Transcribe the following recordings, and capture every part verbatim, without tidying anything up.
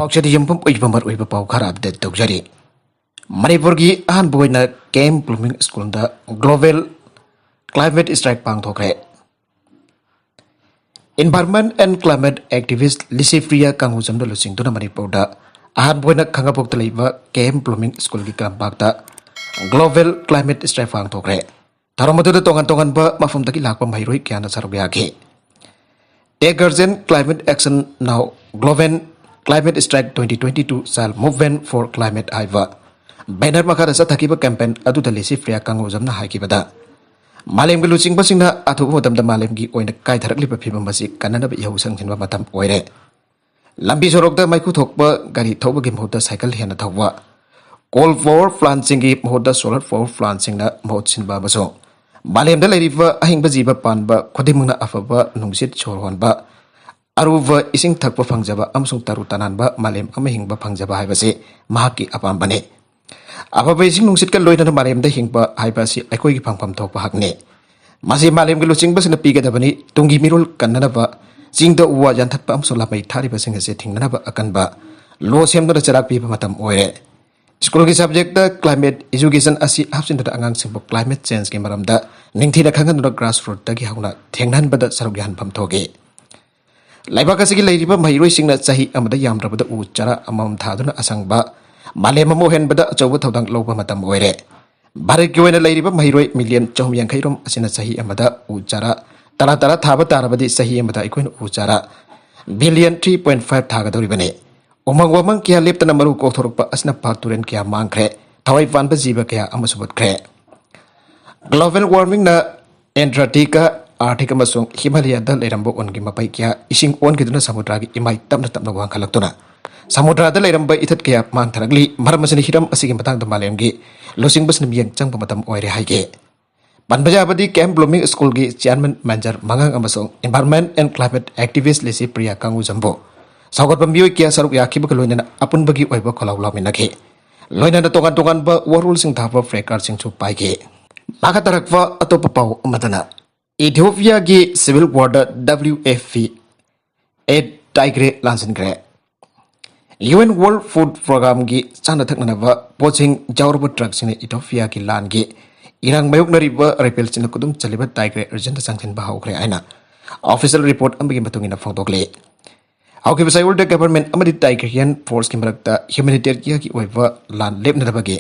ꯄꯥꯎꯆꯦꯗ ꯌꯨꯝꯐꯝ ꯑꯣꯏꯕ ꯃꯔꯨꯑꯣꯏꯕ ꯄꯥꯎ ꯈꯔ ꯑꯞꯗꯦꯠ ꯇꯧꯖꯔꯤ꯫ ꯃꯅꯤꯄꯨꯔꯒꯤ ꯑꯍꯥꯟꯕ ꯑꯣꯏꯅ ꯀꯦ ꯑꯦꯝ ꯕ꯭ꯂꯨꯃꯤꯡ ꯁ꯭ꯀꯨꯜꯗ ꯒ꯭ꯂꯣꯕꯦꯜ ꯀ꯭ꯂꯥꯏꯃꯦꯠ ꯁ꯭ꯇ꯭ꯔꯥꯏꯛ ꯄꯥꯡꯊꯣꯛꯈ꯭ꯔꯦ꯫ Environment and Climate Activist Licypriya ꯀꯥꯡꯉꯨꯖꯝꯅ ꯂꯨꯆꯤꯡꯗꯨꯅ ꯃꯅꯤꯄꯨꯔꯗ ꯑꯍꯥꯟꯕ ꯑꯣꯏꯅ ꯈꯥꯡꯉꯕꯣꯛꯇ ꯂꯩꯕ ꯀꯦ ꯑꯦꯝ ꯕ꯭ꯂꯨꯃꯤꯡ ꯁ꯭ꯀꯨꯜꯒꯤ ꯀꯝꯄꯥꯛꯇ ꯒ꯭ꯂꯣꯕꯦꯜ ꯀ꯭ꯂꯥꯏꯃꯦꯠ ꯁ꯭ꯇ꯭ꯔꯥꯏꯛ ꯄꯥꯡꯊꯣꯛꯈ꯭ꯔꯦ꯫ ꯊꯧꯔꯝ ꯑꯗꯨꯗ ꯇꯣꯉꯥꯟ ꯇꯣꯉꯥꯟꯕ ꯃꯐꯝꯗꯒꯤ ꯂꯥꯛꯄ ꯃꯍꯩꯔꯣꯏ ꯀꯌꯥꯅ ꯁꯔꯨꯛ ꯌꯥꯈꯤ꯫ Take urgent climate action now, Global Climate Strike twenty twenty-two Child Movement for Climate ꯍꯥꯏꯕ ꯕꯦꯅꯔ ꯃꯈꯥꯗ ꯆꯠꯊꯈꯤꯕ ꯀꯦꯝꯄꯦꯟ ꯑꯗꯨꯗ ꯂꯤꯁꯤꯄ꯭ꯔꯤꯌꯥ ꯀꯥꯡꯉꯨꯖꯝꯅ ꯍꯥꯏꯈꯤꯕꯗ, ꯃꯥꯂꯦꯝꯒꯤ ꯂꯨꯆꯤꯡꯕꯁꯤꯡꯅ ꯑꯊꯨꯕ ꯃꯇꯝꯗ ꯃꯥꯂꯦꯝꯒꯤ ꯑꯣꯏꯅ ꯀꯥꯏꯊꯔꯛꯂꯤꯕ ꯐꯤꯕꯝ ꯑꯁꯤ ꯀꯟꯅꯅꯕ ꯏꯍꯧ ꯁꯪꯖꯤꯟꯕ ꯃꯇꯝ ꯑꯣꯏꯔꯦ꯫ ꯂꯝꯕꯤ ꯁꯣꯔꯣꯛꯇ ꯃꯩꯈꯨ ꯊꯣꯛꯄ ꯒꯥꯔꯤ ꯊꯧꯕꯒꯤ ꯃꯍꯨꯠꯇ ꯁꯥꯏꯀꯜ ꯍꯦꯟꯅ ꯊꯧꯕ, coal power plantꯁꯤꯡꯒꯤ ꯃꯍꯨꯠꯇ solar power plantꯁꯤꯡꯅ ꯃꯍꯨꯠ ꯁꯤꯟꯕ ꯑꯃꯁꯨꯡ ꯃꯥꯂꯦꯝꯗ ꯂꯩꯔꯤꯕ ꯑꯍꯤꯡꯕ ꯖꯤꯕ ꯄꯥꯟꯕ ꯈꯨꯗꯤꯡꯃꯛꯅ ꯑꯐꯕ ꯅꯨꯡꯁꯤꯠ ꯁꯣꯔ ꯍꯣꯟꯕ, ꯑꯔꯨꯕ ꯏꯁꯤꯡ ꯊꯛꯄ ꯐꯪꯖꯕ ꯑꯃꯁꯨꯡ ꯇꯔꯨ ꯇꯅꯥꯟꯕ ꯃꯥꯂꯦꯝ ꯑꯃ ꯍꯤꯡꯕ ꯐꯪꯖꯕ ꯍꯥꯏꯕꯁꯤ ꯃꯍꯥꯛꯀꯤ ꯑꯄꯥꯝꯕꯅꯤ꯫ ꯑꯐꯕ ꯏꯁꯤꯡ ꯅꯨꯡꯁꯤꯠꯀ ꯂꯣꯏꯅꯅ ꯃꯥꯂꯦꯝꯗ ꯍꯤꯡꯕ ꯍꯥꯏꯕ ꯑꯁꯤ ꯑꯩꯈꯣꯏꯒꯤ ꯐꯪꯐꯝ ꯊꯣꯛꯄ ꯍꯛꯅꯤ꯫ ꯃꯁꯤ ꯃꯥꯂꯦꯝꯒꯤ ꯂꯨꯆꯤꯡꯕꯁꯤꯡꯅ ꯄꯤꯒꯗꯕꯅꯤ꯫ ꯇꯨꯡꯒꯤ ꯃꯤꯔꯣꯜ ꯀꯟꯅꯅꯕ ꯆꯤꯡꯗ ꯎ ꯋꯥ ꯌꯥꯟꯊꯠꯄ ꯑꯃꯁꯨꯡ ꯂꯥꯃꯩ ꯊꯥꯔꯤꯕꯁꯤꯡ ꯑꯁꯤ ꯊꯤꯡꯅꯅꯕ ꯑꯀꯟꯕ ꯂꯣ ꯁꯦꯝꯗꯨꯅ ꯆꯩꯔꯥꯛ ꯄꯤꯕ ꯃꯇꯝ ꯑꯣꯏꯔꯦ꯫ ꯁ꯭ꯀꯨꯜꯒꯤ ꯁꯕꯖꯦꯛꯇ climate education ꯑꯁꯤ ꯍꯥꯞꯆꯤꯟꯗꯨꯅ ꯑꯉꯥꯡꯁꯤꯡꯕꯨ climate changeꯀꯤ ꯃꯔꯝꯗ ꯅꯤꯡꯊꯤꯅ ꯈꯪꯍꯟꯗꯨꯅ grassrootꯇꯒꯤ ꯍꯧꯅ ꯊꯦꯡꯅꯍꯟꯕꯗ ꯁꯔꯨꯛ ꯌꯥꯍꯟꯐꯝ ꯊꯣꯛꯏ꯫ ꯂꯩꯕꯥꯛ ꯑꯁꯤꯒꯤ ꯂꯩꯔꯤꯕ ꯃꯍꯩꯔꯣꯏꯁꯤꯡꯅ ꯆꯍꯤ ꯑꯃꯗ ꯌꯥꯝꯗ꯭ꯔꯕꯗ ꯎ ꯆꯥꯔꯥ ꯑꯃꯃꯝ ꯊꯥꯗꯨꯅ ꯑꯁꯪꯕ ꯃꯥꯂꯦꯝ ꯑꯃ ꯑꯣꯏꯍꯟꯕꯗ ꯑꯆꯧꯕ ꯊꯧꯗꯥꯡ ꯂꯧꯕ ꯃꯇꯝ ꯑꯣꯏꯔꯦ꯫ ꯚꯥꯔꯠꯀꯤ ꯑꯣꯏꯅ ꯂꯩꯔꯤꯕ ꯃꯍꯩꯔꯣꯏ ꯃꯤꯂꯤꯌꯟ ꯆꯍꯨꯝ ꯌꯥꯡꯈꯩ ꯔꯣꯝ ꯑꯁꯤꯅ ꯆꯍꯤ ꯑꯃꯗ ꯎ ꯆꯥꯔꯥ ꯇꯔꯥ ꯇꯔꯥ ꯊꯥꯕ ꯇꯥꯔꯕꯗꯤ ꯆꯍꯤ ꯑꯃꯗ ꯑꯩꯈꯣꯏꯅ ꯎ ꯆꯥꯔꯥ ꯕꯤꯂꯤꯌꯟ three point five ꯊꯥꯒꯗꯧꯔꯤꯕꯅꯤ꯫ ꯎꯃꯪ ꯋꯥꯃꯪ ꯀꯌꯥ ꯂꯦꯞꯇꯅ ꯃꯔꯨ ꯀꯣꯛꯊꯣꯔꯛꯄ ꯑꯁꯤꯅ ꯄꯥꯠ ꯇꯨꯔꯦꯜ ꯀꯌꯥ ꯃꯥꯡꯈ꯭ꯔꯦ, ꯊꯋꯥꯏ ꯄꯥꯟꯕ ꯖꯤꯕ ꯀꯌꯥ ꯑꯃꯁꯨ ꯃꯨꯠꯈ꯭ꯔꯦ꯫ Global warmingꯅ Antarctica, Arctic ꯑꯃꯁꯨꯡ ꯍꯤꯃꯥꯂꯌꯥꯗ ꯂꯩꯔꯝꯕ ꯎꯟꯒꯤ ꯃꯄꯩ ꯀꯌꯥ ꯏꯁꯤꯡ ꯑꯣꯟꯈꯤꯗꯨꯅ ꯁꯃꯨꯗ꯭ꯔꯒꯤ ꯏꯃꯥꯏ ꯇꯞꯅ ꯇꯞꯅ ꯋꯥꯡꯈꯠꯂꯛꯇꯨꯅ ꯁꯃꯨꯗ꯭ꯔꯗ ꯂꯩꯔꯝꯕ ꯏꯊꯠ ꯀꯌꯥ ꯃꯥꯡꯊꯔꯛꯂꯤ꯫ ꯃꯔꯝ ꯑꯁꯤꯅ ꯍꯤꯔꯝ ꯑꯁꯤꯒꯤ ꯃꯇꯥꯡꯗ ꯃꯥꯂꯦꯝꯒꯤ ꯂꯨꯆꯤꯡꯕꯁꯤꯡꯅ ꯃꯤꯠꯌꯦꯡ ꯆꯪꯕ ꯃꯇꯝ ꯑꯣꯏꯔꯦ ꯍꯥꯏꯈꯤ꯫ ꯄꯟꯕ ꯌꯥꯕꯗꯤ ꯀꯦ ꯑꯦꯝ ꯕ꯭ꯂꯨꯃꯤꯡ ꯁ꯭ꯀꯨꯜꯒꯤ ꯆꯤꯌꯥꯔꯃꯦꯟ ꯃꯦꯟꯖꯔ ꯃꯉꯥꯡ ꯑꯃꯁꯨꯡ Environment and Climate Activist Licypriya ꯀꯥꯡꯉꯨꯖꯝꯕꯨ ꯁꯧꯒꯠꯄ ꯃꯤꯑꯣꯏ ꯀꯌꯥ ꯁꯔꯨꯛ ꯌꯥꯈꯤꯕꯒ ꯂꯣꯏꯅꯅ ꯑꯄꯨꯟꯕꯒꯤ ꯑꯣꯏꯕ ꯈꯣꯜꯂꯥꯎ ꯂꯥꯎꯃꯤꯟꯅꯈꯤ꯫ ꯂꯣꯏꯅꯅ ꯇꯣꯉꯥꯟ ꯇꯣꯉꯥꯟꯕ ꯋꯥꯔꯣꯜꯁꯤꯡ ꯊꯥꯕ placardꯁꯤꯡꯁꯨ ꯄꯥꯏꯈꯤ꯫ ꯃꯈꯥ ꯇꯥꯔꯛꯄ ꯑꯇꯣꯞꯄ ꯄꯥꯎ ꯑꯃꯗꯅ, ꯏꯊꯤꯑꯣꯄꯤꯌꯥꯒꯤ civil warꯗ W F P ꯑꯦ ꯇꯥꯏꯒ꯭ꯔꯦ ꯂꯥꯟꯁꯤꯟꯈ꯭ꯔꯦ꯫ UN World Food Programꯒꯤ ꯆꯥꯅ ꯊꯛꯅꯅꯕ ꯄꯣꯠꯁꯤꯡ ꯌꯥꯎꯔꯕ ꯇ꯭ꯔꯛꯁꯤꯡꯅ ꯏꯊꯣꯄꯤꯌꯥꯒꯤ ꯂꯥꯟꯒꯤ ꯏꯔꯥꯡ ꯃꯥꯌꯣꯛꯅꯔꯤꯕ ꯔꯦꯕꯦꯜꯁꯤꯡꯅ ꯈꯨꯗꯨꯝ ꯆꯜꯂꯤꯕ ꯇꯥꯏꯒ꯭ꯔꯦ ꯔꯤꯖꯟꯗ ꯆꯪꯁꯤꯟꯕ ꯍꯧꯈ꯭ꯔꯦ ꯍꯥꯏꯅ ꯑꯣꯐꯤꯁꯤꯌꯦꯜ ꯔꯤꯄꯣꯔꯠ ꯑꯃꯒꯤ ꯃꯇꯨꯡ ꯏꯟꯅ ꯐꯣꯡꯗꯣꯛꯂꯤ꯫ ꯍꯧꯈꯤꯕ ꯆꯌꯣꯜꯗ ꯒꯚꯔꯟꯃꯦꯟꯠ ꯑꯃꯗꯤ ꯇꯥꯏꯒ꯭ꯔꯤꯌꯟ ꯐꯣꯔꯁꯀꯤ ꯃꯔꯛꯇ ꯍ꯭ꯌꯨꯃꯦꯅꯤꯇꯦꯔꯤꯌꯟꯒꯤ ꯑꯣꯏꯕ ꯂꯥꯟ ꯂꯦꯞꯅꯅꯕꯒꯤ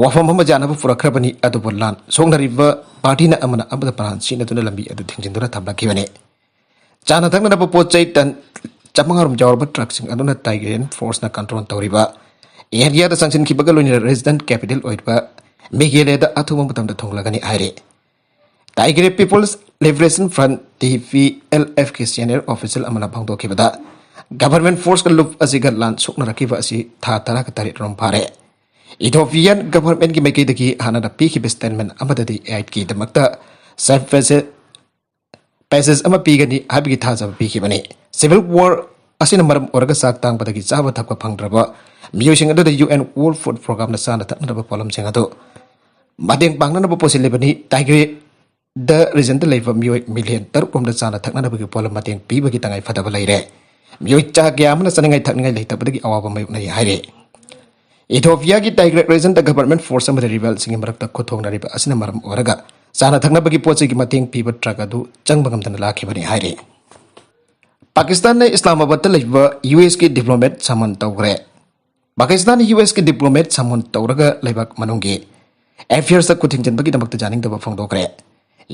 ꯋꯥꯐꯝ ꯑꯃ ꯌꯥꯅꯕ ꯄꯨꯔꯛꯈ꯭ꯔꯕꯅꯤ, ꯑꯗꯨꯕꯨ ꯂꯥꯟ ꯁꯣꯛꯅꯔꯤꯕ ꯄꯥꯔꯇꯤꯅ ꯑꯃꯅ ꯑꯃꯗ ꯃꯔꯥꯟ ꯁꯤꯟꯅꯗꯨꯅ ꯂꯝꯕꯤ ꯑꯗꯨ ꯊꯤꯡꯖꯤꯟꯗꯨꯅ ꯊꯝꯂꯛꯈꯤꯕꯅꯤ꯫ ꯆꯥꯅ ꯊꯛꯅꯅꯕ ꯄꯣꯠ ꯆꯩ ꯇꯟ ꯆꯥꯃꯉꯥ ꯔꯣꯝ ꯌꯥꯎꯔꯕ ꯇ꯭ꯔꯛꯁꯤꯡ ꯑꯗꯨꯅ ꯇꯥꯏꯒ꯭ꯔꯤꯌꯟ ꯐꯣꯔꯁꯅ ꯀꯟꯇ꯭ꯔꯣꯜ ꯇꯧꯔꯤꯕ ꯑꯦꯔꯤꯌꯥꯗ ꯆꯪꯁꯤꯟꯈꯤꯕꯒ ꯂꯣꯏꯅꯅ ꯔꯦꯁꯤꯗꯦꯟꯠ ꯀꯦꯄꯤꯇꯦꯜ ꯑꯣꯏꯔꯤꯕ ꯃꯦꯘꯥꯂꯌꯥꯗ ꯑꯊꯨꯕ ꯃꯇꯝꯗ ꯊꯨꯡꯂꯒꯅꯤ ꯍꯥꯏꯔꯤ꯫ Tigray people's liberation front, T P L ꯑꯦꯐꯀꯤ ꯁꯦꯅꯤꯌꯔ ꯑꯣꯐꯤꯁꯤꯌꯦꯜ ꯑꯃꯅ ꯐꯣꯡꯗꯣꯛꯈꯤꯕꯗ, ꯒꯚꯔꯟꯃꯦꯟꯠ ꯐꯣꯔꯁꯀ ꯂꯨꯞ ꯑꯁꯤꯒ ꯂꯥꯟ ꯁꯣꯛꯅꯔꯛꯈꯤꯕ ꯑꯁꯤ ꯊꯥ ꯇꯔꯥꯒ ꯇꯔꯦꯠ ꯔꯣꯝ ꯐꯥꯔꯦ꯫ ꯏꯊꯣꯄꯤꯌꯥꯟ ꯒꯚꯔꯟꯃꯦꯟꯠꯀꯤ ꯃꯥꯏꯀꯩꯗꯒꯤ ꯍꯥꯟꯅꯅ ꯄꯤꯈꯤꯕ ꯁ꯭ꯇꯦꯠꯃꯦꯟꯠ ꯑꯃꯗꯗꯤ ꯑꯦꯗꯀꯤꯗꯃꯛꯇ ꯁꯦꯐ ꯄꯦꯁꯦꯖ ꯑꯃ ꯄꯤꯒꯅꯤ ꯍꯥꯏꯕꯒꯤ ꯊꯥꯖꯕ ꯄꯤꯈꯤꯕꯅꯤ꯫ ꯁꯤꯚꯤꯜ ꯋꯥꯔ ꯑꯁꯤꯅ ꯃꯔꯝ ꯑꯣꯏꯔꯒ ꯆꯥꯛ ꯇꯥꯡꯕꯗꯒꯤ ꯆꯥꯕ ꯊꯛꯄ ꯐꯪꯗ꯭ꯔꯕ ꯃꯤꯑꯣꯏꯁꯤꯡ ꯑꯗꯨꯗ UN World Food Programꯅ ꯆꯥꯅ ꯊꯛꯅꯅꯕ ꯄꯣꯠꯂꯝꯁꯤꯡ ꯑꯗꯨ ꯃꯇꯦꯡ ꯄꯥꯡꯅꯅꯕ ꯄꯨꯁꯤꯜꯂꯤꯕꯅꯤ꯫ ꯇꯥꯏꯒ꯭ꯔꯦꯗ ꯔꯤꯖꯟꯗ ꯂꯩꯕ ꯃꯤꯑꯣꯏ ꯃꯤꯂꯤꯌꯟ ꯇꯔꯨꯛ ꯔꯣꯝꯗ ꯆꯥꯅ ꯊꯛꯅꯅꯕꯒꯤ ꯄꯣꯠꯂꯝ ꯃꯇꯦꯡ ꯄꯤꯕꯒꯤ ꯇꯉꯥꯏ ꯐꯗꯕ ꯂꯩꯔꯦ꯫ ꯃꯤꯑꯣꯏ ꯆꯥ ꯀꯌꯥ ꯑꯃꯅ ꯆꯥꯅꯤꯡꯉꯥꯏ ꯊꯛꯅꯤꯡꯉꯥꯏ ꯂꯩꯇꯕꯗꯒꯤ ꯑꯋꯥꯕ ꯃꯥꯌꯣꯛꯅꯔꯤ ꯍꯥꯏꯔꯤ꯫ ꯏꯊꯣꯄꯤꯌꯥꯒꯤ ꯇꯥꯏꯒ꯭ꯔꯦ ꯔꯤꯖꯟꯗ ꯒꯚꯔꯟꯃꯦꯟꯠ ꯐꯣꯔꯁ ꯑꯃꯗꯤ ꯔꯤꯕꯦꯜꯁꯤꯡꯒꯤ ꯃꯔꯛꯇ ꯈꯨꯠꯊꯣꯡꯅꯔꯤꯕ ꯑꯁꯤꯅ ꯃꯔꯝ ꯑꯣꯏꯔꯒ ꯆꯥꯅ ꯊꯛꯅꯕꯒꯤ ꯄꯣꯠ ꯆꯩꯒꯤ ꯃꯇꯦꯡ ꯄꯤꯕ ꯇ꯭ꯔꯛ ꯑꯗꯨ ꯆꯪꯕ ꯉꯝꯗꯅ ꯂꯥꯛꯈꯤꯕꯅꯤ ꯍꯥꯏꯔꯤ꯫ ꯄꯥꯀꯤꯁꯇꯥꯟꯅ ꯏꯁꯂꯥꯃꯥꯕꯥꯗꯇ ꯂꯩꯕ ꯌꯨ ꯑꯦꯁꯀꯤ ꯗꯤꯄ꯭ꯂꯣꯃꯦꯠ ꯁꯃꯟ ꯇꯧꯈ꯭ꯔꯦ꯫ ꯄꯥꯀꯤꯁꯇꯥꯟꯅ ꯌꯨ ꯑꯦꯁꯀꯤ ꯗꯤꯄ꯭ꯂꯣꯃꯦꯠ ꯁꯃꯟ ꯇꯧꯔꯒ ꯂꯩꯕꯥꯛ ꯃꯅꯨꯡꯒꯤ ꯑꯦꯐꯤꯌꯔꯁꯇ ꯈꯨꯠ ꯊꯤꯡꯖꯤꯟꯕꯒꯤꯗꯃꯛꯇ ꯌꯥꯅꯤꯡꯗꯕ ꯐꯣꯡꯗꯣꯛꯈ꯭ꯔꯦ꯫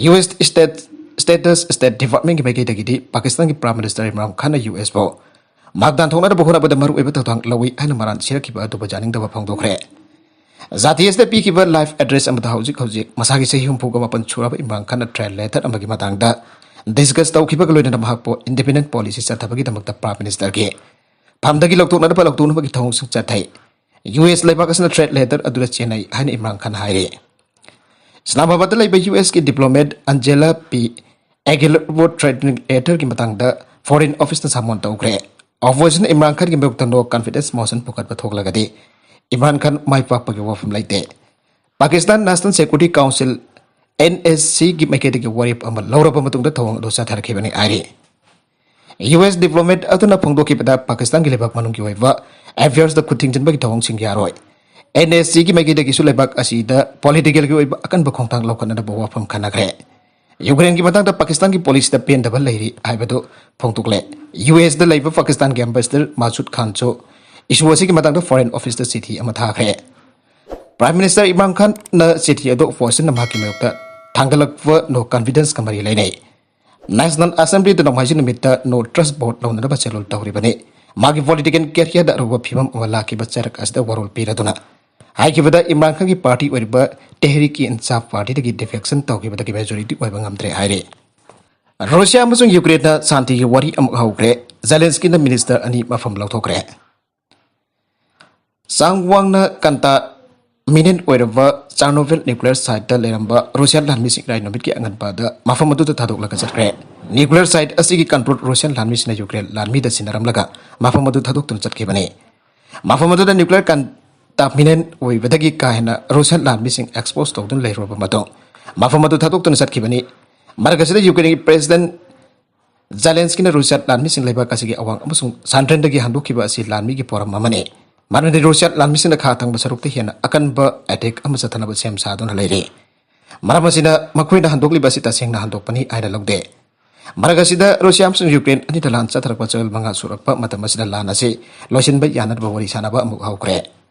U S state, states state ꯗꯤꯄꯥꯔꯠꯃꯦꯟꯠꯀꯤ ꯃꯥꯏꯀꯩꯗꯒꯤꯗꯤ ꯄꯥꯀꯤꯁꯇꯥꯟꯒꯤ ꯄ꯭ꯔꯥꯏꯝ ꯃꯤꯅꯤꯁꯇꯔ ꯏꯝꯔꯥꯟ ꯈꯥꯟꯅ ꯌꯨ ꯑꯦꯁꯄꯨ ꯃꯍꯥꯛ ꯇꯥꯟꯊꯣꯛꯅꯅꯕ ꯍꯣꯠꯅꯕꯗ ꯃꯔꯨꯑꯣꯏꯕ ꯊꯧꯗꯥꯡ ꯂꯧꯏ ꯍꯥꯏꯅ ꯃꯔꯥꯜ ꯁꯤꯔꯛꯈꯤꯕ ꯑꯗꯨꯕꯨ ꯌꯥꯅꯤꯡꯗꯕ ꯐꯣꯡꯗꯣꯛꯈ꯭ꯔꯦ꯫ ꯖꯥꯇꯤ ꯑꯁꯤꯗ ꯄꯤꯈꯤꯕ ꯂꯥꯏꯐ ꯑꯦꯗ꯭ꯔꯦꯁ ꯑꯃꯗ ꯍꯧꯖꯤꯛ ꯍꯧꯖꯤꯛ ꯃꯁꯥꯒꯤ ꯆꯍꯤ ꯍꯨꯝꯐꯨꯒ ꯃꯥꯄꯟ ꯁꯨꯔꯕ ꯏꯝꯔꯥꯟ ꯈꯥꯟꯅ ꯊ꯭ꯔꯦꯠ ꯂꯦꯇꯔ ꯑꯃꯒꯤ ꯃꯇꯥꯡꯗ ꯗꯤꯁꯀꯁ ꯇꯧꯈꯤꯕꯒ ꯂꯣꯏꯅꯅ ꯃꯍꯥꯛꯄꯨ ꯏꯟꯗꯤꯄꯦꯟꯗꯦꯟꯠ ꯄꯣꯂꯤꯁꯤ ꯆꯠꯊꯕꯒꯤꯗꯃꯛꯇ ꯄ꯭ꯔꯥꯏꯝ ꯃꯤꯅꯤꯁꯇꯔꯒꯤ ꯐꯝꯗꯒꯤ ꯂꯧꯊꯣꯛꯅꯅꯕ ꯂꯧꯊꯣꯛꯅꯕꯒꯤ ꯊꯧꯑꯣꯡꯁꯤꯡ ꯆꯠꯊꯩ꯫ ꯌꯨ ꯑꯦꯁ ꯂꯩꯕꯥꯛ ꯑꯁꯤꯅ ꯊ꯭ꯔꯦꯠ ꯂꯦꯇꯔ ꯑꯗꯨꯗ ꯆꯦꯟꯅꯩ ꯍꯥꯏꯅ ꯏꯝꯔꯥꯟ ꯈꯥꯟꯅ ꯍꯥꯏꯔꯤ꯫ ꯏꯁꯂꯥꯃꯥꯕꯥꯗꯇ ꯂꯩꯕ ꯌꯨ ꯑꯦꯁꯀꯤ ꯗꯤꯄ꯭ꯂꯣꯃꯦꯠ ꯑꯟꯖꯦꯂꯥ ꯄꯤ ꯑꯦꯒꯦꯂꯕꯨ ꯊ꯭ꯔꯦꯠ ꯂꯦꯇꯔꯒꯤ ꯃꯇꯥꯡꯗ ꯐꯣꯔꯦꯟ ꯑꯣꯐꯤꯁꯅ ꯁꯃꯟ ꯇꯧꯈ꯭ꯔꯦ꯫ ꯑꯣꯄꯣꯖꯤꯁꯟ ꯏꯝꯔꯥꯟ ꯈꯥꯟꯒꯤ ꯃꯥꯌꯣꯛꯇ ꯅꯣ ꯀꯟꯐꯤꯗꯦꯟꯁ ꯃꯣꯁꯟ ꯄꯨꯈꯠꯄ ꯊꯣꯛꯂꯒꯗꯤ ꯏꯝꯔꯥꯟ ꯈꯥꯟ ꯃꯥꯏ ꯄꯥꯛꯄꯒꯤ ꯋꯥꯐꯝ ꯂꯩꯇꯦ꯫ Pakistan national security council, N S ꯁꯤꯒꯤ ꯃꯥꯏꯀꯩꯗꯒꯤ ꯋꯥꯔꯦꯞ ꯑꯃ ꯂꯧꯔꯕ ꯃꯇꯨꯡꯗ ꯊꯧꯑꯣꯡ ꯑꯗꯨ ꯆꯠꯊꯔꯛꯈꯤꯕꯅꯤ ꯍꯥꯏꯔꯤ꯫ ꯌꯨ ꯑꯦꯁ ꯗꯤꯄ꯭ꯂꯣꯃꯦꯠ ꯑꯗꯨꯅ ꯐꯣꯡꯗꯣꯛꯈꯤꯕꯗ ꯄꯥꯀꯤꯁꯇꯥꯟꯒꯤ ꯂꯩꯕꯥꯛ ꯃꯅꯨꯡꯒꯤ ꯑꯣꯏꯕ ꯑꯦꯐꯤꯌꯔꯁꯇ ꯈꯨꯠ ꯊꯤꯡꯖꯤꯟꯕꯒꯤ ꯊꯧꯑꯣꯡꯁꯤꯡ ꯌꯥꯔꯣꯏ꯫ ꯑꯦꯟ ꯑꯦꯁ ꯁꯤꯒꯤ ꯃꯥꯏꯀꯩꯗꯒꯤꯁꯨ ꯂꯩꯕꯥꯛ ꯑꯁꯤꯗ ꯄꯣꯂꯤꯇꯤꯀꯦꯜꯒꯤ ꯑꯣꯏꯕ ꯑꯀꯟꯕ ꯈꯣꯡꯊꯥꯡ ꯂꯧꯈꯠꯅꯅꯕ ꯋꯥꯐꯝ ꯈꯟꯅꯈ꯭ꯔꯦ꯫ ꯌꯨꯀ꯭ꯔꯦꯟꯒꯤ ꯃꯇꯥꯡꯗ ꯄꯥꯀꯤꯁꯇꯥꯟꯒꯤ ꯄꯣꯂꯤꯁꯤꯗ ꯄꯦꯟꯗꯕ ꯂꯩꯔꯤ ꯍꯥꯏꯕꯗꯨ ꯐꯣꯡꯗꯣꯛꯂꯦ꯫ ꯌꯨ ꯑꯦꯁꯇ ꯂꯩꯕ ꯄꯥꯀꯤꯁꯇꯥꯟꯒꯤ ꯑꯦꯝꯕꯦꯁꯦꯗꯔ ꯃꯥꯁꯨꯗ ꯈꯥꯟꯁꯨ ꯏꯁꯨ ꯑꯁꯤꯒꯤ ꯃꯇꯥꯡꯗ ꯐꯣꯔꯦꯟ ꯑꯣꯐꯤꯁꯇ ꯆꯤꯊꯤ ꯑꯃ ꯊꯥꯈ꯭ꯔꯦ꯫ ꯄ꯭ꯔꯥꯏꯝ ꯃꯤꯅꯤꯁꯇꯔ ꯏꯝꯔꯥꯟ ꯈꯥꯟꯅ ꯆꯤꯊꯤ ꯑꯗꯨ ꯑꯣꯄꯣꯖꯤꯁꯟꯅ ꯃꯍꯥꯛꯀꯤ ꯃꯥꯌꯣꯛꯇ ꯊꯥꯡꯒꯠꯂꯛꯄ ꯅꯣ ꯀꯟꯐꯤꯗꯦꯟꯁꯀ ꯃꯔꯤ ꯂꯩꯅꯩ꯫ ꯅꯦꯁꯅꯦꯜ ꯑꯦꯁꯦꯝꯕ꯭ꯂꯤꯗ ꯅꯣꯡꯃꯥꯏꯖꯤꯡ ꯅꯨꯃꯤꯠꯇ ꯅꯣ ꯇ꯭ꯔꯁ ꯚꯣꯠ ꯂꯧꯅꯅꯕ ꯆꯦꯜꯂꯣꯜ ꯇꯧꯔꯤꯕꯅꯤ꯫ ꯃꯥꯒꯤ ꯄꯣꯂꯤꯇꯤꯀꯦꯜ ꯀꯦꯔꯤꯌꯔꯗ ꯑꯔꯨꯕ ꯐꯤꯕꯝ ꯑꯃ ꯂꯥꯛꯈꯤꯕ ꯆꯔꯛ ꯑꯁꯤꯗ ꯋꯥꯔꯣꯜ ꯄꯤꯔꯗꯨꯅ ꯍꯥꯏꯈꯤꯕꯗ ꯏꯝꯔꯥꯟ ꯈꯥꯟꯒꯤ ꯄꯥꯔꯇꯤ ꯑꯣꯏꯔꯤꯕ ꯇꯦꯍꯔꯤꯛ ꯏ ꯏꯟꯁꯥꯐ ꯄꯥꯔꯇꯤꯗꯒꯤ ꯗꯤꯐꯦꯛꯁꯟ ꯇꯧꯈꯤꯕꯗꯒꯤ ꯃꯦꯖꯣꯔꯤꯇꯤ ꯑꯣꯏꯕ ꯉꯝꯗ꯭ꯔꯦ ꯍꯥꯏꯔꯤ꯫ ꯔꯨꯁꯤꯌꯥ ꯑꯃꯁꯨꯡ ꯌꯨꯀ꯭ꯔꯦꯟꯅ ꯁꯥꯟꯇꯤꯒꯤ ꯋꯥꯔꯤ ꯑꯃꯨꯛ ꯍꯧꯈ꯭ꯔꯦ꯫ ꯖꯦꯂꯦꯟꯁꯀꯤꯅ ꯃꯤꯅꯤꯁꯇꯔ ꯑꯅꯤ ꯃꯐꯝ ꯂꯧꯊꯣꯛꯈ꯭ꯔꯦ꯫ ꯆꯥꯡ ꯋꯥꯡꯅ ꯀꯟꯇꯥꯃꯤꯅꯦꯟ ꯑꯣꯏꯔꯕ ꯆꯥꯔꯅꯣꯕꯤꯜ ꯅ꯭ꯌꯨꯀ꯭ꯂꯤꯌꯔ ꯁꯥꯏꯠꯇ ꯂꯩꯔꯝꯕ ꯔꯨꯁꯤꯌꯥꯟ ꯂꯥꯟꯃꯤꯁꯤꯡ ꯏꯔꯥꯏ ꯅꯨꯃꯤꯠꯀꯤ ꯑꯉꯟꯕꯗ ꯃꯐꯝ ꯑꯗꯨꯗ ꯊꯥꯗꯣꯛꯂꯒ ꯆꯠꯈ꯭ꯔꯦ꯫ ꯅ꯭ꯌꯨꯀ꯭ꯂꯤꯌꯔ ꯁꯥꯏꯠ ꯑꯁꯤꯒꯤ ꯀꯟꯇ꯭ꯔꯣꯜ ꯔꯨꯁꯤꯌꯥꯟ ꯂꯥꯟꯃꯤꯁꯤꯡꯅ ꯌꯨꯀ꯭ꯔꯦꯟ ꯂꯥꯟꯃꯤꯗ ꯁꯤꯟꯅꯔꯝꯂꯒ ꯃꯐꯝ ꯑꯗꯨ ꯊꯥꯗꯣꯛꯇꯨꯅ ꯆꯠꯈꯤꯕꯅꯤ꯫ ꯃꯐꯝ ꯑꯗꯨꯗ ꯅ꯭ꯌꯨꯀ꯭ꯂꯤꯌꯔ ꯀꯟꯇꯥꯃꯤꯅꯦꯟ ꯑꯣꯏꯕꯗꯒꯤ ꯀꯥ ꯍꯦꯟꯅ ꯔꯨꯁꯤꯌꯥꯟ ꯂꯥꯟꯃꯤꯁꯤꯡ ꯑꯦꯛꯁꯄꯣꯖ ꯇꯧꯗꯨꯅ ꯂꯩꯔꯨꯔꯕ ꯃꯇꯨꯡ ꯃꯐꯝ ꯑꯗꯨ ꯊꯥꯗꯣꯛꯇꯨꯅ ꯆꯠꯈꯤꯕꯅꯤ꯫ ꯃꯔꯛ ꯑꯁꯤꯗ ꯌꯨꯀ꯭ꯔꯦꯟꯒꯤ ꯄ꯭ꯔꯦꯁꯤꯗꯦꯟ ꯖꯦꯂꯦꯟꯁꯀꯤꯅ ꯔꯨꯁꯤꯌꯥ ꯂꯥꯟꯃꯤꯁꯤꯡ ꯂꯩꯕꯥꯛ ꯑꯁꯤꯒꯤ ꯑꯋꯥꯡ ꯑꯃꯁꯨꯡ ꯁꯥꯟꯇ꯭ꯔꯦꯟꯗꯒꯤ ꯍꯟꯗꯣꯛꯈꯤꯕ ꯑꯁꯤ ꯂꯥꯟꯃꯤꯒꯤ ꯄꯣꯔꯝ ꯑꯃꯅꯤ꯫ ꯃꯔꯝꯗꯤ ꯔꯨꯁꯤꯌꯥ ꯂꯥꯟꯃꯤꯁꯤꯡꯅ ꯈꯥ ꯊꯪꯕ ꯁꯔꯨꯛꯇ ꯍꯦꯟꯅ ꯑꯀꯟꯕ ꯑꯦꯇꯦꯛ ꯑꯃ ꯆꯠꯊꯅꯕ ꯁꯦꯝ ꯁꯥꯗꯨꯅ ꯂꯩꯔꯤ꯫ ꯃꯔꯝ ꯑꯁꯤꯅ ꯃꯈꯣꯏꯅ ꯍꯟꯗꯣꯛꯂꯤꯕ ꯑꯁꯤ ꯇꯁꯦꯡꯅ ꯍꯟꯗꯣꯛꯄꯅꯤ ꯍꯥꯏꯅ ꯂꯧꯗꯦ꯫ ꯃꯔꯛ ꯑꯁꯤꯗ ꯔꯨꯁꯤꯌꯥ ꯑꯃꯁꯨꯡ ꯌꯨꯀ꯭ꯔꯦꯟ ꯑꯅꯤꯗ ꯂꯥꯟ ꯆꯠꯊꯔꯛꯄ ꯆꯌꯣꯜ ꯃꯉꯥ ꯁꯨꯔꯛꯄ ꯃꯇꯝ ꯑꯁꯤꯗ ꯂꯥꯟ ꯑꯁꯤ ꯂꯣꯏꯁꯤꯟꯕ ꯌꯥꯅꯅꯕ ꯋꯥꯔꯤ ꯁꯥꯅꯕ ꯑꯃꯨꯛ ꯍꯧꯈ꯭ꯔꯦ꯫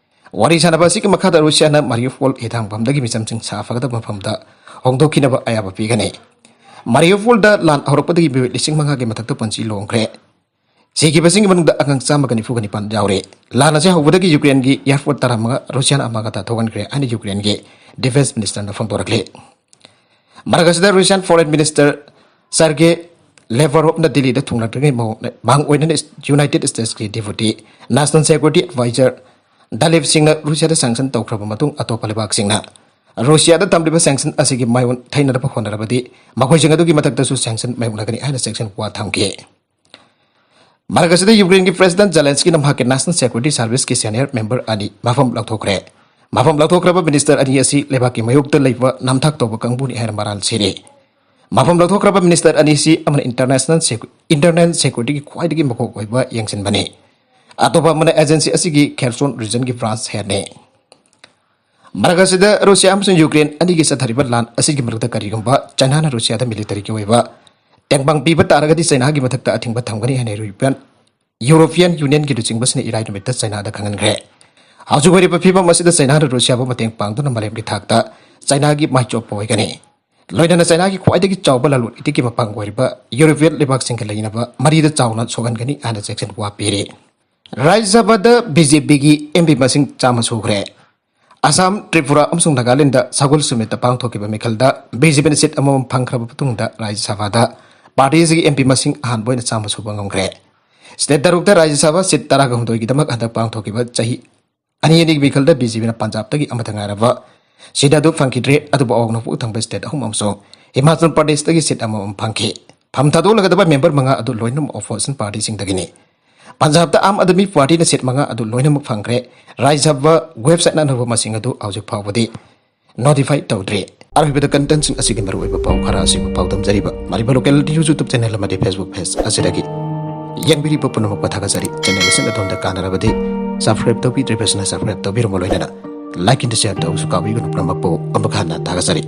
ꯋꯥꯔꯤ ꯁꯥꯅꯕ ꯑꯁꯤꯒꯤ ꯃꯈꯥꯗ ꯔꯨꯁꯤꯌꯥꯅ ꯃꯥꯔꯤꯌꯨꯄꯣꯜ ꯍꯤꯊꯥꯡꯐꯝꯗꯒꯤ ꯃꯤꯆꯝꯁꯤꯡ ꯁꯥꯐꯒꯗꯕ ꯃꯐꯝꯗ ꯍꯣꯡꯗꯣꯛꯈꯤꯅꯕ ꯑꯌꯥꯕ ꯄꯤꯒꯅꯤ꯫ ꯃꯥꯔꯤꯌꯨꯄꯣꯜꯗ ꯂꯥꯟ ꯍꯧꯔꯛꯄꯗꯒꯤ ꯃꯤꯑꯣꯏ ꯂꯤꯁꯤꯡ ꯃꯉꯥꯒꯤ ꯃꯊꯛꯇ ꯄꯨꯟꯁꯤ ꯂꯣꯡꯈ꯭ꯔꯦ꯫ ꯁꯤꯈꯤꯕꯁꯤꯡꯒꯤ ꯃꯅꯨꯡꯗ ꯑꯉꯥꯡ ꯆꯥꯝꯃꯒ ꯅꯤꯐꯨꯒ ꯅꯤꯄꯥꯟ ꯌꯥꯎꯔꯦ꯫ ꯂꯥꯟ ꯑꯁꯤ ꯍꯧꯕꯗꯒꯤ ꯌꯨꯀ꯭ꯔꯦꯟꯒꯤ ꯑꯦꯌꯥꯔꯐꯣꯔꯁ ꯇꯔꯥꯃꯉꯥ ꯔꯨꯁꯤꯌꯥꯟ ꯑꯃꯒꯇ ꯊꯣꯛꯍꯟꯈ꯭ꯔꯦ ꯍꯥꯏꯅ ꯌꯨꯀ꯭ꯔꯦꯟꯒꯤ ꯗꯤꯐꯦꯟꯁ ꯃꯤꯅꯤꯁꯇꯔꯅ ꯐꯣꯡꯗꯣꯔꯛꯂꯤ꯫ ꯃꯔꯛ ꯑꯁꯤꯗ ꯔꯨꯁꯤꯌꯥꯟ ꯐꯣꯔꯦꯟ ꯃꯤꯅꯤꯁꯇꯔ ꯁꯔꯒꯦ ꯂꯦꯚꯔꯣꯞꯅ ꯗꯤꯜꯂꯤꯗ ꯊꯨꯡꯂꯛꯇ꯭ꯔꯤꯉꯩ ꯃꯑꯣꯡ ꯃꯥꯡ ꯑꯣꯏꯅꯅ ꯌꯨꯅꯥꯏꯇꯦꯗ ꯁ꯭ꯇꯦꯠꯁꯀꯤ deputy national security adviser Daleep ꯁꯤꯡꯅ ꯔꯨꯁꯤꯌꯥꯗ ꯁꯦꯡꯁꯟ ꯇꯧꯈ꯭ꯔꯕ ꯃꯇꯨꯡ ꯑꯇꯣꯞꯄ ꯂꯩꯕꯥꯛꯁꯤꯡꯅ ꯔꯨꯁꯤꯌꯥꯗ ꯊꯝꯂꯤꯕ ꯁꯦꯡꯁꯟ ꯑꯁꯤꯒꯤ ꯃꯥꯌꯣꯟ ꯊꯩꯅꯅꯕ ꯍꯣꯠꯅꯔꯕꯗꯤ ꯃꯈꯣꯏꯁꯤꯡ ꯑꯗꯨꯒꯤ ꯃꯊꯛꯇꯁꯨ ꯁꯦꯡꯁꯟ ꯃꯥꯌꯣꯛꯅꯒꯅꯤ ꯍꯥꯏꯅ ꯆꯦꯛꯁꯤꯟ ꯋꯥ ꯊꯝꯈꯤ꯫ ꯃꯔꯛ ꯑꯁꯤꯗ ꯌꯨꯀ꯭ꯔꯦꯟꯒꯤ ꯄ꯭ꯔꯦꯁꯤꯗꯦꯟꯠ ꯖꯦꯂꯦꯟꯁꯀꯤꯅ ꯃꯍꯥꯛꯀꯤ ꯅꯦꯁꯅꯦꯜ ꯁꯦꯀ꯭ꯌꯨꯔꯤꯇꯤ ꯁꯔꯚꯤꯁꯀꯤ ꯁꯦꯅꯤꯌꯔ ꯃꯦꯝꯕꯔ ꯑꯅꯤ ꯃꯐꯝ ꯂꯧꯊꯣꯛꯈ꯭ꯔꯦ꯫ ꯃꯐꯝ ꯂꯧꯊꯣꯛꯈ꯭ꯔꯕ ꯃꯤꯅꯤꯁꯇꯔ ꯑꯅꯤ ꯑꯁꯤ ꯂꯩꯕꯥꯛꯀꯤ ꯃꯥꯌꯣꯛꯇ ꯂꯩꯕ ꯅꯝꯊꯥꯛ ꯇꯧꯕ ꯀꯥꯡꯕꯨꯅꯤ ꯍꯥꯏꯅ ꯃꯔꯥꯜ ꯁꯤꯔꯤ꯫ ꯃꯐꯝ ꯂꯧꯊꯣꯛꯈ꯭ꯔꯕ ꯃꯤꯅꯤꯁꯇꯔ ꯑꯅꯤꯁꯤ ꯑꯃꯅ ꯏꯟꯇꯔꯅꯦꯁꯅꯦꯜ ꯁꯦꯀ꯭ꯌꯨ- ꯏꯟꯇꯔꯅꯦꯜ ꯁꯦꯀ꯭ꯌꯨꯔꯤꯇꯤꯒꯤ ꯈ꯭ꯋꯥꯏꯗꯒꯤ ꯃꯀꯣꯛ ꯑꯣꯏꯕ ꯌꯦꯡꯁꯤꯟꯕꯅꯤ꯫ ꯑꯇꯣꯞꯄ ꯑꯃꯅ ꯑꯦꯖꯦꯟꯁꯤ ꯑꯁꯤꯒꯤ ꯈꯦꯔꯁꯣꯟ ꯔꯤꯖꯟꯒꯤ ꯕ꯭ꯔꯥꯟꯁ ꯍꯦꯗꯅꯤ꯫ ꯃꯔꯛ ꯑꯁꯤꯗ ꯔꯨꯁꯤꯌꯥ ꯑꯃꯁꯨꯡ ꯌꯨꯀ꯭ꯔꯦꯟ ꯑꯅꯤꯒꯤ ꯆꯠꯊꯔꯤꯕ ꯂꯥꯟ ꯑꯁꯤꯒꯤ ꯃꯔꯛꯇ ꯀꯔꯤꯒꯨꯝꯕ ꯆꯥꯏꯅꯥꯅ ꯔꯨꯁꯤꯌꯥꯗ ꯃꯤꯂꯤꯇꯔꯤꯒꯤ ꯑꯣꯏꯕ ꯇꯦꯡꯕꯥꯡ ꯄꯤꯕ ꯇꯥꯔꯒꯗꯤ ꯆꯥꯏꯅꯥꯒꯤ ꯃꯊꯛꯇ ꯑꯊꯤꯡꯕ ꯊꯝꯒꯅꯤ ꯍꯥꯏꯅ ꯌꯨꯔꯣꯄꯤꯌꯟ ꯌꯨꯔꯣꯄꯤꯌꯟ ꯌꯨꯅꯤꯌꯟꯒꯤ ꯂꯨꯆꯤꯡꯕꯁꯤꯡꯅ ꯏꯔꯥꯏ ꯅꯨꯃꯤꯠꯇ ꯆꯥꯏꯅꯥꯗ ꯈꯪꯍꯟꯈ꯭ꯔꯦ꯫ ꯍꯧꯖꯤꯛ ꯑꯣꯏꯔꯤꯕ ꯐꯤꯕꯝ ꯑꯁꯤꯗ ꯆꯥꯏꯅꯥꯅ ꯔꯨꯁꯤꯌꯥꯕꯨ ꯃꯇꯦꯡ ꯄꯥꯡꯗꯨꯅ ꯃꯥꯂꯦꯝꯒꯤ ꯊꯥꯛꯇ ꯆꯥꯏꯅꯥꯒꯤ ꯃꯥꯏꯆꯣꯞꯄ ꯑꯣꯏꯒꯅꯤ꯫ ꯂꯣꯏꯅꯅ ꯆꯥꯏꯅꯥꯒꯤ ꯈ꯭ꯋꯥꯏꯗꯒꯤ ꯆꯥꯎꯕ ꯂꯂꯣꯟ ꯏꯇꯤꯛꯀꯤ ꯃꯄꯥꯡ ꯑꯣꯏꯔꯤꯕ ꯌꯨꯔꯣꯄꯤꯌꯟ ꯂꯩꯕꯥꯛꯁꯤꯡꯒ ꯂꯩꯅꯕ ꯃꯔꯤꯗ ꯆꯥꯎꯅ ꯁꯣꯛꯍꯟꯒꯅꯤ ꯍꯥꯏꯅ ꯖꯦꯛꯁꯟ ꯋꯥ ꯄꯤꯔꯤ꯫ ꯔꯥꯖ꯭ꯌ ꯁꯚꯥꯗ ꯕꯤ ꯖꯦ ꯄꯤꯒꯤ ꯑꯦꯝ ꯄꯤ ꯃꯁꯤꯡ ꯆꯥꯝꯃ ꯁꯨꯈ꯭ꯔꯦ꯫ ꯑꯁꯥꯝ, ꯇ꯭ꯔꯤꯄꯨꯔꯥ ꯑꯃꯁꯨꯡ ꯅꯥꯒꯥꯂꯦꯟꯗ ꯁꯒꯣꯜ ꯁꯦꯟ ꯅꯨꯃꯤꯠꯇ ꯄꯥꯡꯊꯣꯛꯈꯤꯕ ꯃꯤꯈꯜꯗ ꯕꯤ ꯖꯦ ꯄꯤꯅ ꯁꯤꯠ ꯑꯃꯃꯝ ꯐꯪꯈ꯭ꯔꯕ ꯃꯇꯨꯡꯗ ꯔꯥꯖ꯭ꯌ ꯁꯚꯥꯗ ꯄꯥꯔꯇꯤ ꯑꯁꯤꯒꯤ ꯑꯦꯝ ꯄꯤ ꯃꯁꯤꯡ ꯑꯍꯥꯟꯕ ꯑꯣꯏꯅ ꯆꯥꯝꯃ ꯁꯨꯕ ꯉꯝꯈ꯭ꯔꯦ꯫ ꯁ꯭ꯇꯦꯠ ꯇꯔꯨꯛꯇ ꯔꯥꯖ꯭ꯌ ꯁꯚꯥ ꯁꯤꯠ ꯇꯔꯥꯒ ꯍꯨꯝꯗꯣꯏꯒꯤꯗꯃꯛ ꯍꯟꯗꯛ ꯄꯥꯡꯊꯣꯛꯈꯤꯕ ꯆꯍꯤ ꯑꯅꯤ ꯑꯅꯤꯒꯤ ꯃꯤꯈꯜꯗ ꯕꯤ ꯖꯦ ꯄꯤꯅ ꯄꯟꯖꯥꯕꯇꯒꯤ ꯑꯃꯠꯇ ꯉꯥꯏꯔꯕ ꯁꯤꯠ ꯑꯗꯨ ꯐꯪꯈꯤꯗ꯭ꯔꯦ꯫ ꯑꯗꯨꯕꯨ ꯑꯋꯥꯡ ꯅꯣꯡꯄꯣꯛ ꯊꯪꯕ ꯁ꯭ꯇꯦꯠ ꯑꯍꯨꯝ ꯑꯃꯁꯨꯡ ꯍꯤꯃꯥꯆꯜ ꯄ꯭ꯔꯗꯦꯁꯇꯒꯤ ꯁꯤꯠ ꯑꯃꯃꯝ ꯐꯪꯈꯤ꯫ ꯐꯝ ꯊꯥꯗꯣꯛꯂꯒꯗꯕ ꯃꯦꯝꯕꯔ ꯃꯉꯥ ꯑꯗꯨ ꯂꯣꯏꯅꯃꯛ ꯑꯣꯄꯣꯖꯤꯁꯟ ꯄꯥꯔꯇꯤꯁꯤꯡꯗꯒꯤꯅꯤ꯫ ꯄꯟꯖꯥꯕꯇ ꯑꯥꯝ ꯑꯥꯗꯃꯤ ꯄꯥꯔꯇꯤꯅ ꯁꯤꯠ ꯃꯉꯥ ꯑꯗꯨ ꯂꯣꯏꯅꯃꯛ ꯐꯪꯈ꯭ꯔꯦ꯫ ꯔꯥꯖ꯭ꯌ ꯁꯚꯥ ꯋꯦꯕꯁꯥꯏꯠꯅ ꯑꯅꯧꯕ ꯃꯁꯤꯡ ꯑꯗꯨ ꯍꯧꯖꯤꯛ ꯐꯥꯎꯕꯗꯤ ꯅꯣꯇꯤꯐꯥꯏ ꯇꯧꯗ꯭ꯔꯤ꯫ ꯑꯔꯣꯏꯕꯗ ꯀꯟꯇꯦꯟꯁꯤꯡ ꯑꯁꯤꯒꯤ ꯃꯔꯨꯑꯣꯏꯕ ꯄꯥꯎ ꯈꯔ ꯑꯁꯤꯕꯨ ꯄꯥꯎꯗꯝꯖꯔꯤꯕ ꯃꯔꯤꯕ ꯂꯣꯀꯦꯜ ꯅ꯭ꯌꯨꯁ ꯌꯨꯇ꯭ꯌꯨꯕ ꯆꯦꯅꯦꯜ ꯑꯃꯗꯤ ꯐꯦꯁꯕꯨꯛ ꯄꯦꯖ ꯑꯁꯤꯗꯒꯤ ꯌꯦꯡꯕꯤꯔꯤꯕ ꯄꯨꯝꯅꯃꯛꯄꯨ ꯊꯥꯒꯠꯆꯔꯤ꯫ ꯆꯦꯅꯦꯜ ꯑꯁꯤꯅ ꯑꯗꯣꯝꯗ ꯀꯥꯟꯅꯔꯕꯗꯤ ꯁꯕꯁꯀ꯭ꯔꯥꯏꯕ ꯇꯧꯕꯤꯗ꯭ꯔꯤꯕꯁꯤꯅ ꯁꯕꯁꯀ꯭ꯔꯥꯏꯕ ꯇꯧꯕꯤꯔꯝꯃ ꯂꯣꯏꯅꯅ ꯂꯥꯏꯛ ꯑꯦꯟ ꯁꯤꯌꯔ ꯇꯧꯕꯁꯨ ꯀꯥꯎꯕꯤꯒꯅꯨ꯫ ꯄꯨꯝꯅꯃꯛꯄꯨ ꯑꯃꯨꯛ ꯍꯟꯅ ꯊꯥꯒꯠꯆꯔꯤ꯫